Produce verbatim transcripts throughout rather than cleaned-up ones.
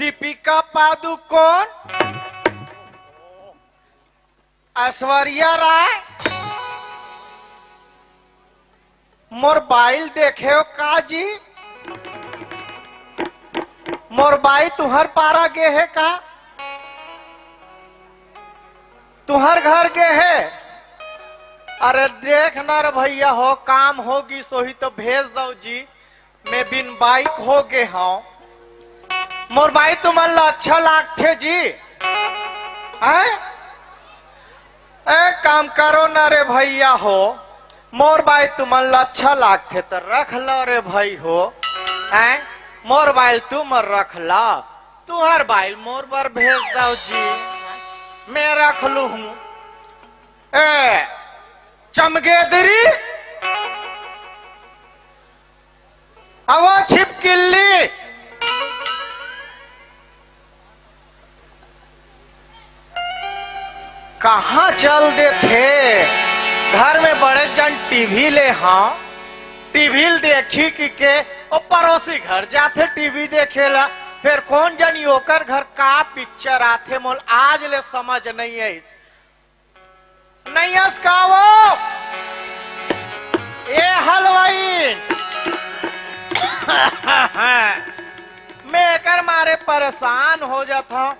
दीपिका पादुकोण, ऐश्वर्या राय, मोर बाई ल देखे हो का जी? मोर बाई तुहर पारा गे हे का? तुहर घर गे हे? अरे देख ना रे भइया हो, काम हो गिस होही तो भेज दव जी, मैं बिन बाई के हो गे हंव। मोर बाई तुमन ला अच्छा लागथे जी? हैं? ए, काम करो ना रे भइया हो, मोर बाई तुमन ला अच्छा लागथे त रख लो रे भई हो। हैं? मोर बाई ल तुमन रख लो, तुहर बाई ल मोर बर भेज दव जी, मैं रख लूहूं। ए चमगेदरी, अवा छिपकिल्ली, कहां चल देथे? घर में बड़े जन टीवी ले हां, टीवी ल देखही कहिके ओ परोसी घर जाथे टीवी देखे ला। फेर कोन जनी ओकर घर का पिक्चर आथे, मोला आज ले समझ नइ आइस। नइ अस का वो? ए हलवाई, मैं एकर मारे परेशान हो जाथंव।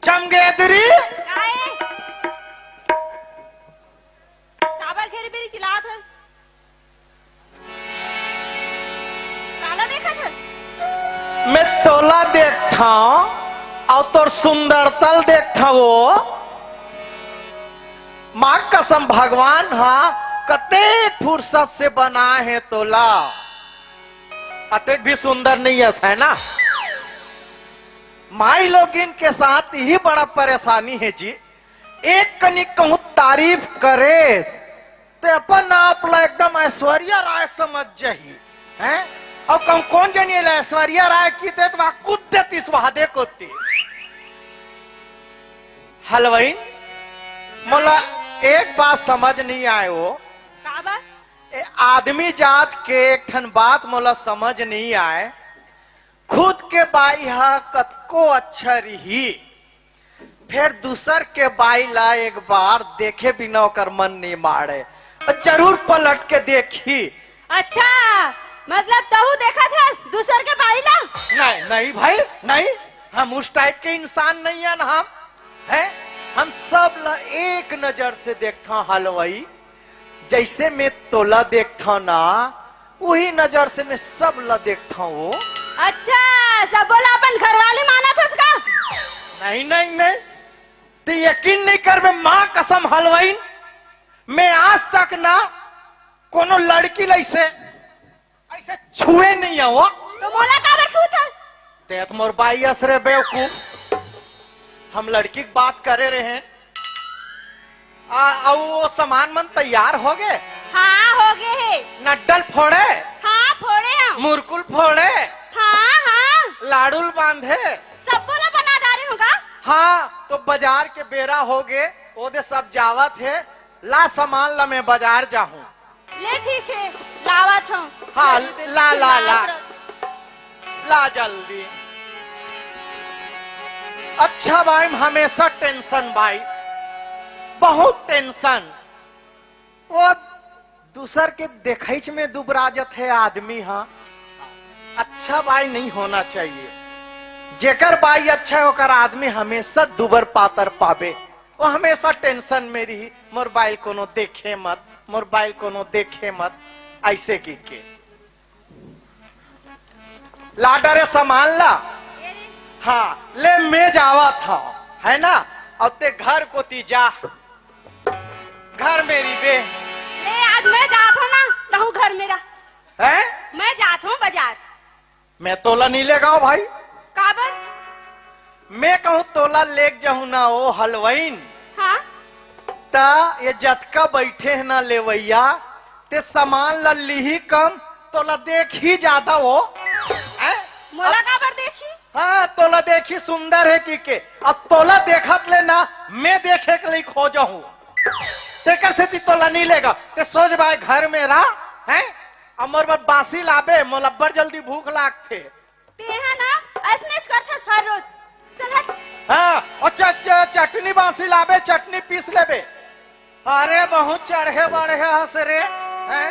चमगेदरी, काहे? काबर घेरी बेरी चिल्लात हस? काला देखत हस? मैं तोला देखथंव अउ तोर सुंदरता ल देखथंव वो। मां कसम, भगवान हा कतेक फुर्सत से बनाए हे तोला। अतेक भी सुंदर नइ अस, है ना? माई लोगिन के साथ यही बड़ा परेशानी हे जी। एक कनी कहूं तारीफ करेस, ते अपन आप ला एकदम ऐश्वर्या राय समझ जही, हैं? अउ कहूं कोन जनी एला ऐश्वर्या राय कहि देत, त वा कूद देतिस वहां दे कोती। हलवाइन, मोला एक बात समझ नइ आय वो। का बात? ए आदमी जात के एक ठन बात मोला समझ नइ आय। खुद के बाई ह कतको अच्छा रिही, फेर दूसर के बाई ला एक बार देखे बिना ओकर मन नइ माड़े, जरूर पलट के देखही। अच्छा, मतलब तहू देखत हस दूसर के बाई ला? नहीं, नहीं भाई, नहीं, हम उस टाइप के इंसान नइ हन। हम हैं, हम सब ला एक नजर से देखथन हलवाई। जइसे मैं तोला देखथंव ना, उही नजर से मैं सब ला देखथंव वो। अच्छा, सबो ला अपन घरवाली मानत हस का? नहीं, नहीं, नहीं, ते यकीन नइ करबे, मां कसम हलवाइन, मैं आज तक ना कोनो लड़की ला अइसे, अइसे छुए नइ हंव वो। त मोला काबर छूत हस? ते त मोर बाई अस रे बेवकूफ, हम लड़की के बात करे रहेन। आ, अउ वो सामान मन तैयार होगे? हां, होगे हे। नड्डा ल फोड़े? हां, फोड़े हंव। मुरकुल फोड़े? हां, हां। लाडू ल बांधे? सबो ला बना डारे हंव गा। हां, त बजार के बेरा होगे, ओदे सब जावत हे, ला सामान ला मैं बजार जाहूं। ले ठीक हे, लावत हंव। हां, ला, ला, ला। ला जल्दी। अच्छा बाई, हमेशा tension बाई, बहुत tension। वो दूसर के देखइच में दुबरा जथे आदमी ह। अच्छा बाई नइ होना चाहिए। जेकर बाई अच्छा हे, ओकर आदमी हमेशा दुबर पातर पाबे। वो हमेशा tension में रिही, मोर बाई ल कोनो देखे मत, मोर बाई ल कोनो देखे मत, अइसे कहिके। ला डरे सामान ला। हां, ले मैं जावत हंव, है ना? अउ ते घर कोती जा, घर में रहिबे। ले आज मैं जात हंव ना, तहूं घर में रह। हैं? मैं जात हंव बजार। मैं तोला नइ लेगंव भाई। काबर? मैं कहूं तोला लेग जाहूं ना ओ हलवाइन। हां? त ये जतका बइठे हे ना लेवइया, ते सामान ला लिही कम, तोला देखही जादा वो। हैं? मोला काबर देखही? हां, तोला देखही सुंदर हे कहिके। अब तोला देखत ले ना, मैं देखे के लइक हो जाहूं। तेकर सेती तोला नइ लेगंव, ते सोझ बाय घर में रह, हैं? अउ मोर बर बासी लाबे, मोला अब्बड़ जल्दी भूख लागथे। तेहा ना अइसनेच करथस हर रोज। चल हट। हाँ, अच्छा, अच्छा, चटनी बासी लाबे, चटनी पीस लेबे। अरे, बहुत चढ़े बढ़े हस रे, हैं?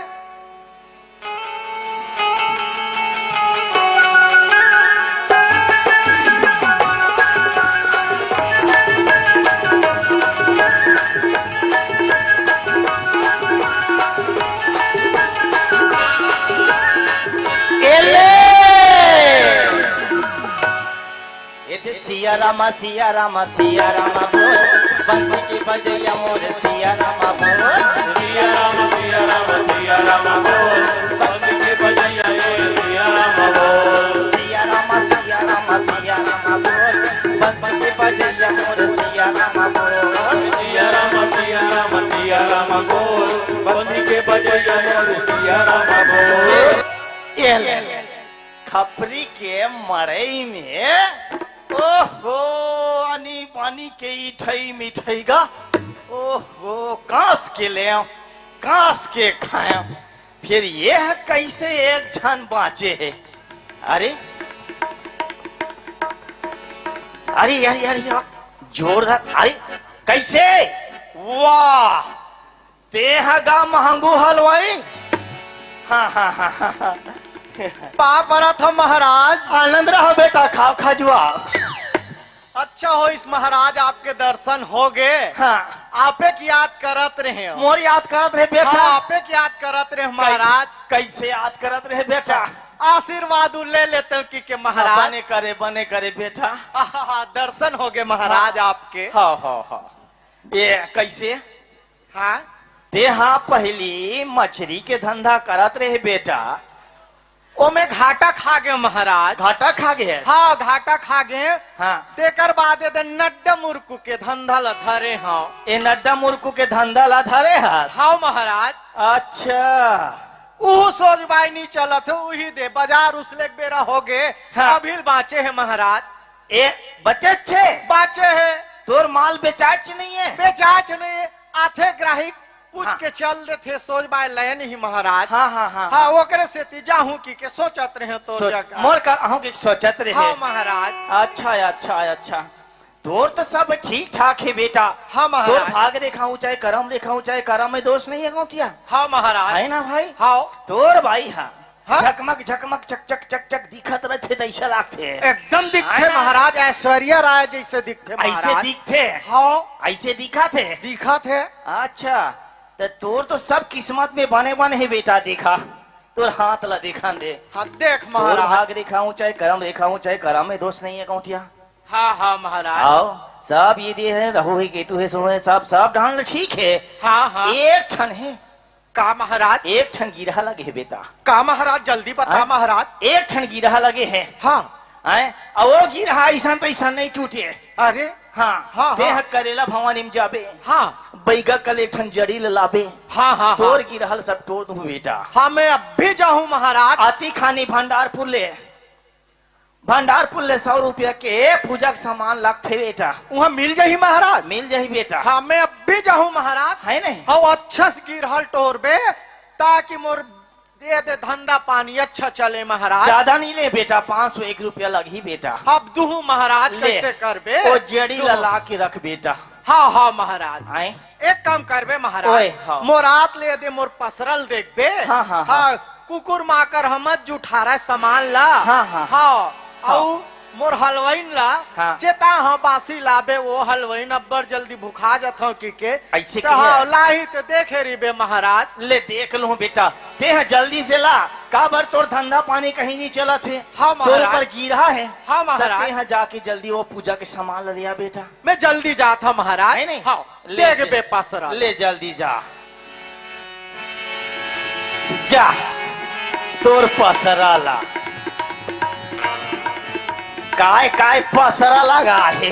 एले! ए दे सिया रामा, सिया रामा, सिया रामा बोल, बंसी के बजैया मोर सिया रामा बोल। सिया रामा, सिया रामा, सिया रामा बोल, बंसी के बजैया मोर सिया रामा बोल। सिया रामा, सिया रामा, सिया रामा बोल, बंसी के बजैया मोर सिया रामा बोल। सिया रामा, सिया रामा, सिया रामा बोल, बंसी के बजैया मोर सिया रामा बोल। ए ले, खपरी के मड़ई में, ओहो, आनी बानी के इठई मिठई गा, ओहो, कांस के लेंव, कांस के खाएंव, फेर ये कइसे एक झन बांचे हे? अरे, अरे, अरे, अरे, जोरदार, अरे, कइसे? वाह, तेहा गा महंगू हलवाई। हाँ, हाँ, हाँ, हाँ, हाँ। पाँव परत हंव महाराज। आनंद रहा बेटा, खाव खजुवाव। अच्छा होइस महाराज, आपके दर्शन हो गे। हाँ। आपे के याद करत रहेंव। मोर याद करत रहे बेटा। हाँ, आपे के याद करत रहेंव महाराज। कइसे याद करत रहे बेटा? आशीर्वाद उ ले लेतेंव कहिके महाराज। हाँ, बने करे, बने करे बेटा। आहा, दर्शन हो गे महाराज आपके। हाँ, हाँ, हाँ। ये कइसे? हाँ। तेहा पहिली मछरी के धंधा करत रहे बेटा। ओमे घाटा खा गे महाराज। घाटा खा गे हे? हाँ, घाटा खा गे। हाँ। तेकर बाद ए दे नड्डा मुरकू के धंधा ल धरे हंव। ए नड्डा मुरकू के धंधा ल धरे हस? हाँ महाराज। अच्छा। उहू सोज बाय नी चलत हे, उही दे बजार उसले के बेरा हो गे। हाँ। अभी ल बांचे हे महाराज। ए, बचेच हे? बांचे हे। तोर माल बेचायच नइ हे? बेचायच नइ हे। आथे ग्राहिक पूछ हाँ। के चल देथे, सोज बाय लेन ही महाराज। हाँ, हाँ, हाँ, हाँ, हाँ। ओकरे सेती जाहूं कहिके सोचत रहेंव तोर सोच, जगह। मोर कर आहूं कहिके सोचत रहे। हाँ महाराज। अच्छा, अच्छा, अच्छा। तोर तो सब ठीक ठाक हे बेटा। हाँ महाराज। तोर भाग रेखा ऊंचाई, करम रेखा ऊंचाई, करम में दोष नइ हे गौंटिया। हाँ महाराज। हे ना भाई? हाँ। तोर भाई हा हाँ? झकमक झकमक चकचक चकचक दिखत रहिथे, तइसे लागथे। एकदम दिखथे हे ना? महाराज, ऐश्वर्या राय जइसे दिखथे अइसे महाराज। दिखथे? हाँ। अइसे दिखत हे? दिखत हे। अच्छा, त तोर तो सब किस्मत में बने बने हे बेटा, देखा। तोर हाथ ला देखन दे। हाँ, देख तोर महाराज। भाग रेखा ऊंचाई, करम रेखा ऊंचाई, करम में दोष नइ हे गौंटिया। हाँ, हाँ महाराज। आव, सब ये दे हे, रहू हे, केतु हे, सोम हे, सब, सब डाहन ले ठीक हे। हाँ, हाँ। एक ठन हे। का महाराज? एक ठन गिरहा लगे हे बेटा। का महाराज, जल्दी बता हाँ? महाराज। एक ठन गिरहा लगे हे। हाँ। हैं? अउ ओ गिरहा अइसन तइसन नइ टूटे। अरे। हाँ। हाँ, तेहा हाँ। करेला भवानी में जाबे। हाँ। बइगा कले एक ठन जड़ी ल लाबे। हाँ, हाँ, तोर हाँ। गिरहा ल सब टोर दूं बेटा। हाँ, मैं अभी जाहूं महाराज। अतिखानी भंडारपुर ले। भंडारपुर ले सौ रुपया के पूजा के सामान लगथे बेटा। उहाँ मिल जाही महाराज? मिल जाही बेटा। हाँ, मैं अभी जाहूं महाराज। हे नहीं? हाँ, अच्छा से गिरहा ल टोरबे, ताकि मोर दे दे धंधा पानी अच्छा चले महाराज। जादा नइ ले बेटा, पाँच सौ एक रुपया लगही बेटा। अब दूहूं महाराज, ले। कइसे करबे? ओ जड़ी ला दूहूं। ला के रख बेटा। हाँ, हाँ महाराज। आए? एक काम करबे महाराज, ओए, हाँ। मोर आत ले दे, मोर पसरा ल देखबे। हाँ, हाँ, हाँ। हाँ, कुकुर माकर हमत जुठारा सामान ला। हाँ, हाँ, हाँ। हाँ, हाँ। अउ मोर हलवाइन ला हाँ। चेता हंव, बासी लाबे, ओ हलवाइन अब्बड़ जल्दी भुखा जथंव कहिके। अइसे त कहे हाँ, हस। लाही त देखे रहिबे महाराज। ले देख लूं बेटा, तेहा जल्दी से ला, काबर तोर धंधा पानी कहीं नइ चलत हे। हाँ तोर महाराज। ऊपर गिरहा हे। हाँ त महाराज। तेहा जाके जल्दी ओ पूजा के सामान ल ले आ बेटा। मैं जल्दी जात हंव महाराज। हे नहीं? हाँ। ले देख जा। बे पसरा। ले जल्दी जा। जा, तोर पसरा ला। काय काय पसरा लगा हे।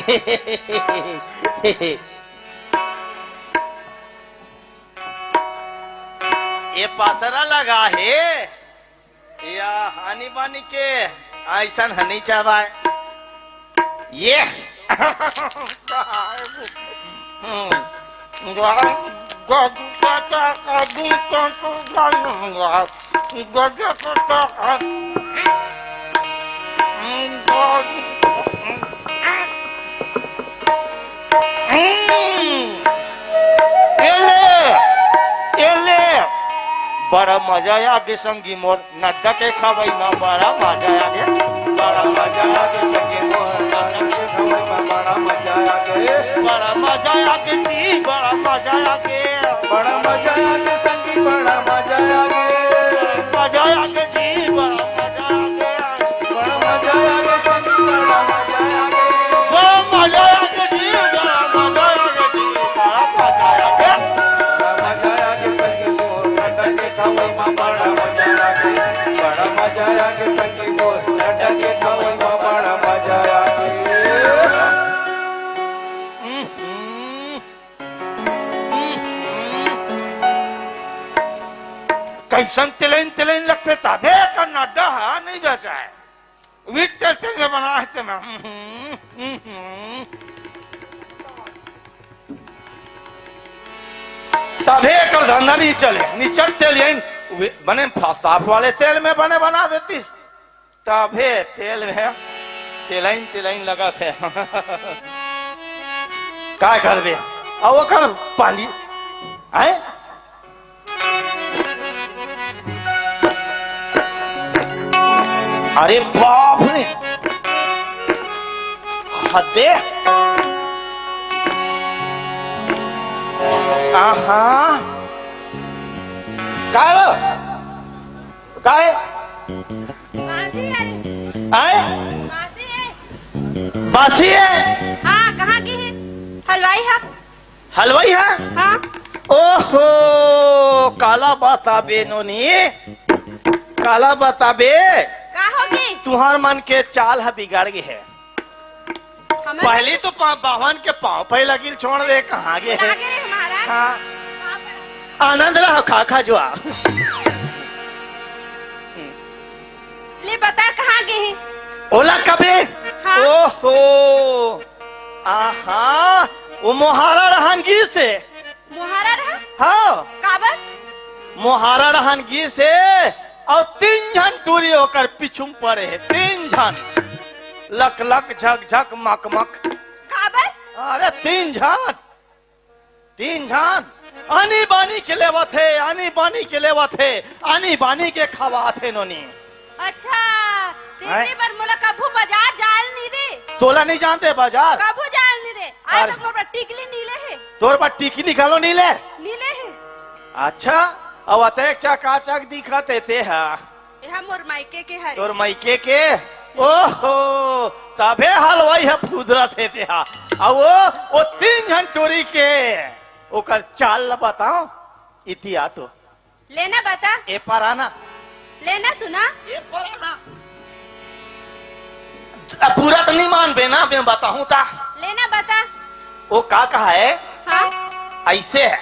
ये पसरा लगा हे। या आनी बानी के अइसन ह नइ चाहय। ये बड़ा मजा आगे संगी मोर नड्डा के खवई मा, बड़ा मजा आगे। बड़ा मजा आगे संगी मोर नड्डा के खवई मा, बड़ा मजा आगे। बड़ा मजा आगे जी, बड़ा मजा आगे। बड़ा मजा आगे संगी, बड़ा मजा आगे। मजा आगे जी, बड़ा मजा आगे। बड़ा मजा आगे संगी, बड़ा मजा आगे। बड़ा मजा आगे जी, बड़ा मजा आगे जी, बड़ा मजा आगे। बड़ा मजा आगे संगी मोर नड्डा के खवई मा, बड़ा मजा आगे। बड़ा मजा आगे संगी मोर नड्डा के खवई मा, बड़ा मजा आगे। कइसन तेलइन तेलइन लगथे, तभे का नड्डा हा नहीं बेचाय। वित्त तेल में बना है तेल में। तभे एकर धंधा नहीं चले, निचट तेल यही बने फा-, साफ वाले तेल में बने बना देतीस। तभे तेल में तेलइन तेलइन लगत हे। काय करबे? अब ओकर पानी, हैं? अरे बाप रे, हद हे। आहा, काय हो? काय? बासी है। आय? बासी है। बासी है? हाँ, कहाँ गे हे? हलवाई हा। हलवाई हा? हाँ। ओहो, काला बताबे नोनी, काला बताबे। का होगे? तुहर मन के चाल हा बिगड़ गे हे। हमर पहली तो पा-, बाभन के पाँव पे लगिल छोड़ दे, कहाँ गे हे? लागे रे हमारा। हाँ। आनंद रहो, खा खा जुआ। ले बता, कहाँ गे हे? ओला कबे? हाँ। ओहो, आहा, वो मोहारा रहन गिस हे। मोहारा रहा? हाँ। काबर? मोहारा रहन गिस हे, अउ तीन झन टूरी ओकर पीछू म परे हे, तीन झन। लक लक, झक झक, मक मक। काबर? अरे तीन झन, तीन झन। आनी बानी के लेवत हे, आनी बानी के लेवत हे, आनी बानी के खवात हे नोनी। अच्छा, तेने हैं? बर मोला कभू बाजार जाल नहीं दे। तोला नहीं जानते बाजार? कभू जाल नहीं दे। आज अरे। तक मोर बर टिकली नी ले हे। तोर बर टिकली घलो नी ले? नी ले हे। अच्छा, अब अतेक चकाचक दिखत हे ते हा। एहा मोर मायके के हरे। तोर मायके के? ओहो, तभे हलवाई हा फुदरत हे ते हा। अब वो, वो तीन झन टूरी के ओकर चाल ला बताओ, इतिया तो। लेना बता। ए पराना। लेना सुना। ए पराना। अब पूरा तो नहीं मानबे ना, मैं बताहूँ ता। लेना बता। वो का कहा है? हाँ। ऐसे है।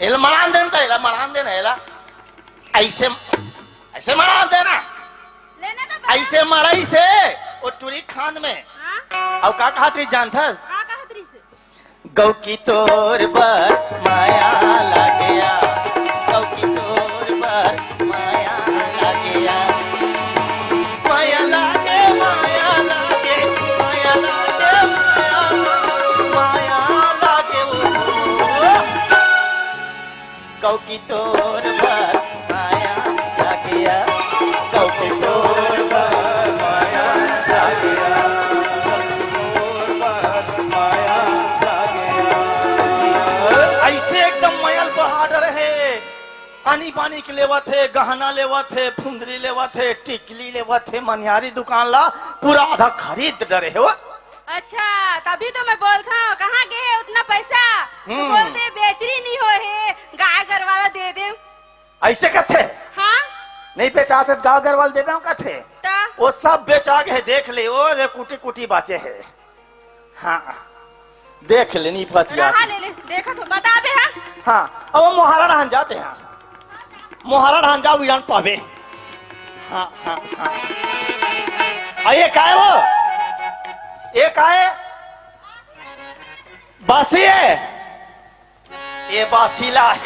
एला मड़ान देना था, एला मड़ान देना, एला। ऐसे, ऐसे मड़ान देना। लेना तो बता। ऐसे मड़ाई से, वो टूरी खान में। हाँ। अब का कहा तरी जानथस? का कहा तरी से? गौ की तोर बर माया लागे या, गौ की तोर बर माया लागे या। माया लागे, माया लागे, माया लागे, माया, माया लागे ओ। गौ की तोर बर माया लागे या, गौ की तोर बर माया लागे या, गौ की तोर बर माया लागे या। ऐसे एकदम मयल बहा डरे हे। आनी बानी के लेवत हे, गहना लेवत हे, फुंदरी लेवत हे, टिकली लेवत हे, मनिहारी दुकान ला पूरा आधा खरीद डरे हे वो। अच्छा, तभी तो मैं बोलत हूँ, कहाँ गे हे उतना पैसा? तो हम्म। बोलते, "बेचरी नहीं होय हे, गाय गरवा ला दे देव।" ऐसे कथे? हाँ। नहीं बेचात हे त गाय गरवा ला दे देव कथे। त? वो सब बेचा गे हे, देख ले, वो रे कुटी कुटी बाचे हे। हाँ, देख ले, नहीं पतिया। रहा ले ले, देखा तो बताबे, हाँ। हाँ, अब वो मोहारा रहन जाते हैं। मोहारा रहन जाओ, वीरान पावे। हाँ, हाँ, हाँ। आ, ये काय वो? ये काय? बासी है? ये बासीला है।